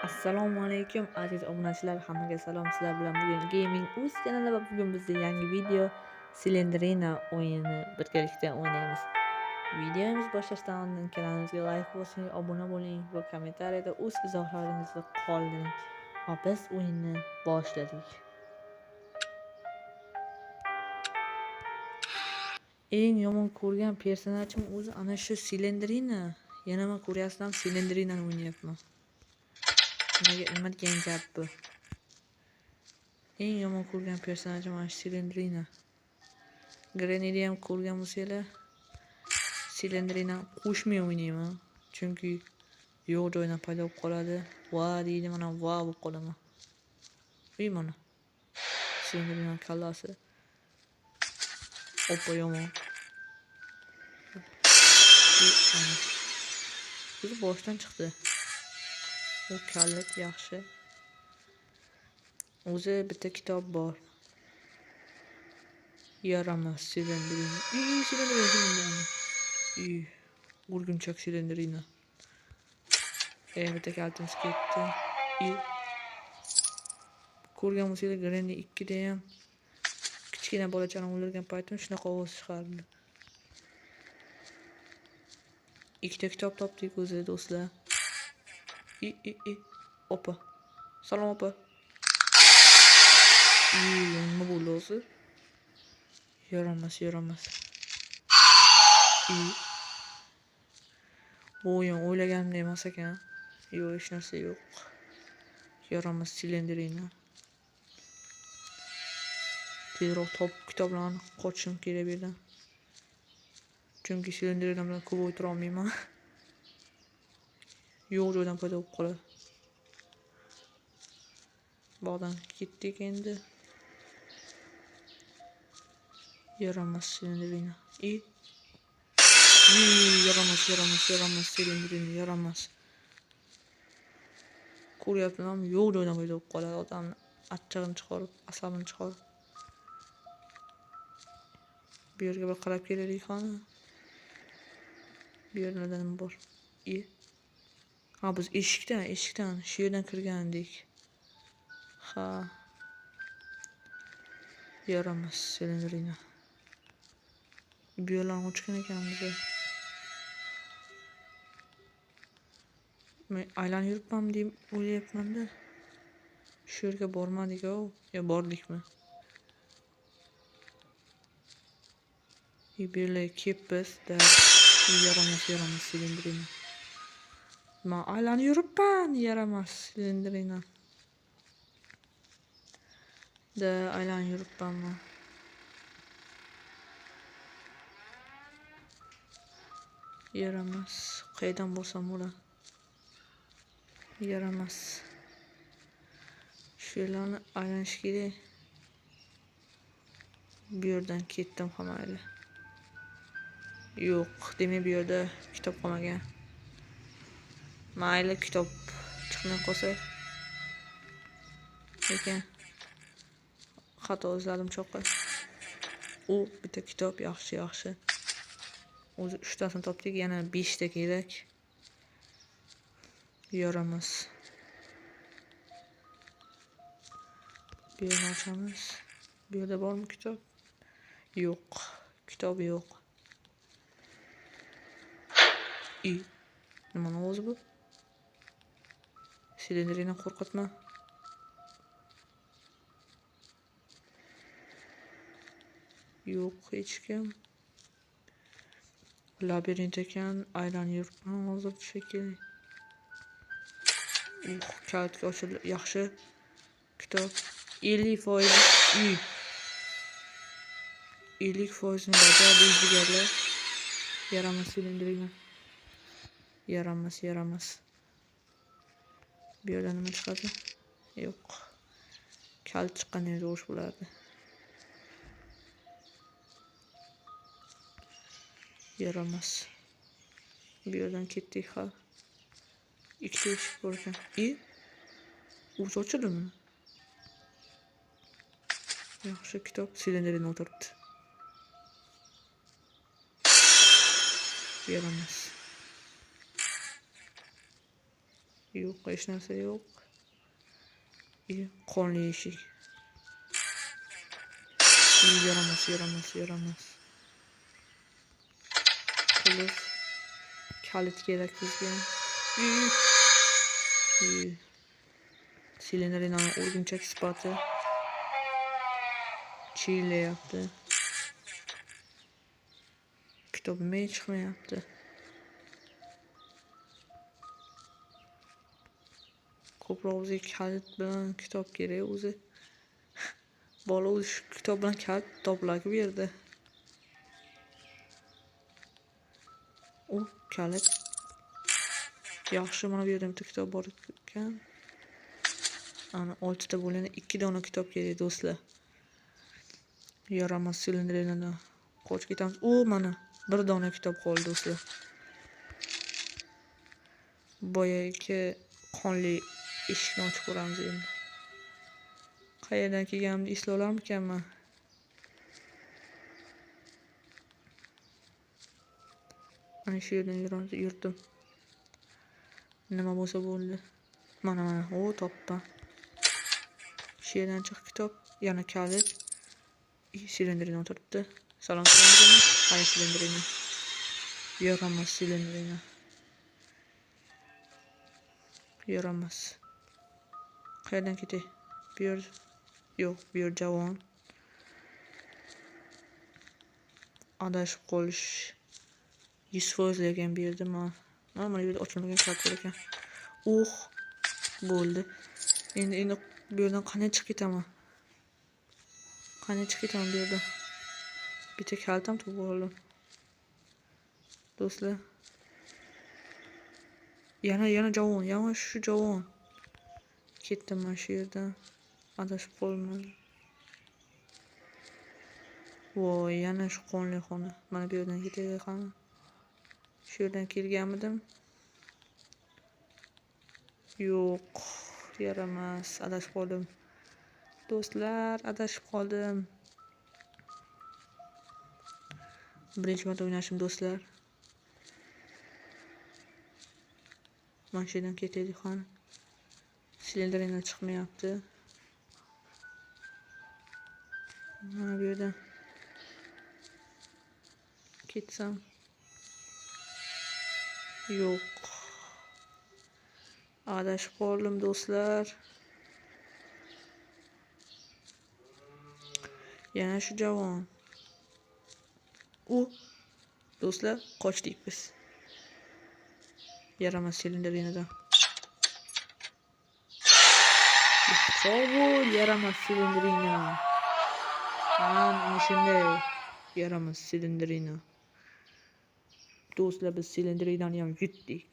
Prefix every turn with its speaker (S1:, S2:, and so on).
S1: Assalomu alaykum aziz obunachilar, hammaga salom. Sizlar bilan bugun Gaming Uz kanali va bugun bizda yangi video Slendrina o'yinini birgalikda o'ynaymiz. Videomiz boshlashdan oldin kanalimizga like bosing, obuna bo'ling va kommentariyada o'z izohlaringizni qoldiring. Va biz o'yinni boshladik. Eng yomon ko'rgan personajim o'zi ana shu Slendrina. Yana men ko'ryapsizlar, Slendrinani o'ynayapman. Nima degan gap bu? Eng yomon ko'rgan personajim mana shu Slendrina. Granny'ni ham ko'rgan bo'lsanglar, Slendrina qo'shmay o'ynayman, chunki yo'q joydan paydo bo'lib qoladi. Va deydi, mana va bo'lib qolaman. Uy mana. Slendrina kallasi. Oppa yomon. O'zi boshdan chiqdi. U kallit yaxshi. O'zi bitta kitob bor. Yaramas Slendrina. Slendrina. O'rgimchak Slendrina. Bitta kalitimiz ketdi. Ko'rgan bo'lsanglar, Granny 2 da ham kichkina bolachani o'ldirgan paytim shunaqa ovoz chiqardi. Ikkita kitob topdik o'zi do'stlar. Opa. Salom opa. Nima bo'ldi o'zi? Yaramas, yaramas. Bu o'yin o'ylaganimdek emas ekan. Yo'q, hech narsa yo'q. Yaramas Slendrina. Tezroq topib kitoblarni qochishim kerak bu yerdan. Chunki Slendrina bilan ko'p o'tira olmayman. Yo'q joydan paydo bo'lib qoladi. Bog'dan ketdik endi. Yaramas Slendrina. Yaramas, yaramas, yaramas Slendrina, yaramas. Ko'ryapsizlarmi? Yo'q joydan paydo bo'lib qoladi odamni achchig'ini chiqarib, asabini chiqarib. Bu yerga bir qarab kelaylik qani. Bu yerda nima bor? Ha, biz eshikdan, shu yerdan kirgandik. Ha. Yaramas Slendrina. Bu yerlarni ochgan ekanmiz. Men aylanib yuribman deb o'ylayapman-da. Shu yerga bormadik-ku, yo bordikmi? Bu yerlarga kelibmiz, da. Yaramas, yaramas Slendrina. Men aylanib yuribman, yaramas Slendrina. Da aylanib yuribman men. Yaramas. Qayerdan borsam bo'ladi? Yaramas. Shu yerlarni aylanish kerak. Bu yerdan ketdim ha mayli. Yo'q, demak bu yerda kitob qolmagan. Mayli, kitob chiqmay qolsa. Lekin xato izladim cho'qqa. U bitta kitob yaxshi, yaxshi. O'zi 3 tasini topdik, yana 5 ta kerak. Yaramas. Bu yerni ochamiz. Bu yerda bormi kitob? Yo'q, kitob yo'q. Nimani ovozi bu? Slendrina qo'rqitma. Yo'q, hech kim. Labirint ekan, aylanib yuribman hozir shekilli. Kalitga ochildi. Yaxshi. Kitob 50%. 50%ni bajardi jigarlar. Yaramas Slendrina. Yaramas, yaramas. Bu yerdan nima chiqadi? Yo'q. Kalit chiqqanda zo'r bo'lardi. Yaramas. Bu yerdan ketdik ha. Ikkita eshik bor ekan. O'zi ochildimi? Yaxshi kitob Slendrina o'tiribdi. Yaramas. Yo'q, hech narsa yo'q. Qonli eshik. Yaramas, yaramas, yaramas. Qulf. Kalit kerak bizga. Silendrinani o'rgimchak sifati chiylayapti. Kitob nima chiqmayapti. Ko'proq o'zi kalit bilan kitob kerak o'zi. Bola o'zi shu kitob bilan kalit topiladi bu yerda. U kalit. Yaxshi, mana bu yerda bitta kitob bor ekan. Ana 6 ta bo'lganda 2 dona kitob kerak do'stlar. Yaramas Silendrinadan qochib ketamiz. U mana bir dona kitob qoldi do'stlar. Boyagi qonli eshikni ochib ko'ramiz endi. Qayerdan kelganimni eslay olarmikanman? Ana shu yerdan yurdim. Nima bo'lsa bo'ldi. Mana mana, o topdim. Shu yerdan chiq kitob, yana kalit. Silendrina o'tiribdi. Salom Silendrina. Qani Silendrina? Yaramas Silendrina. Yaramas. Qayerdan ketay? Bu yer yo'q, bu yer javon. Adashib qolish 100% lekin bu yerda mana bu yerda ochilmagan kalit bor ekan. Oh, bo'ldi. Endi bu yerdan qanday chiqib ketaman? Qanday chiqib ketaman bu yerdan? Bitta kalit ham topib oldim. Do'stlar. Yana javon, yana shu javon. Ketdim mana shu yerdan. Adashib qolmadim. Voy, yana shu qonli xona. Mana bu yerdan ketaylik qani. Shu yerdan kelganmidim? Yo'q, yaramas, adashib qoldim. Do'stlar, adashib qoldim. Birinchi marta o'ynashim do'stlar. Mana shu yerdan ketaylik qani. Silendrina chiqmayapti. Mana bu yerdan ketsam. Yo'q. Adashib qoldim do'stlar. Yana shu javon. U do'stlar, qochdik biz. Yaramas Silendrinadan. Sog' bo'l, yaramas Silendrina. Ana shunday yaramas Silendrina. Do'stlar, biz Silendrinani ham yutdik.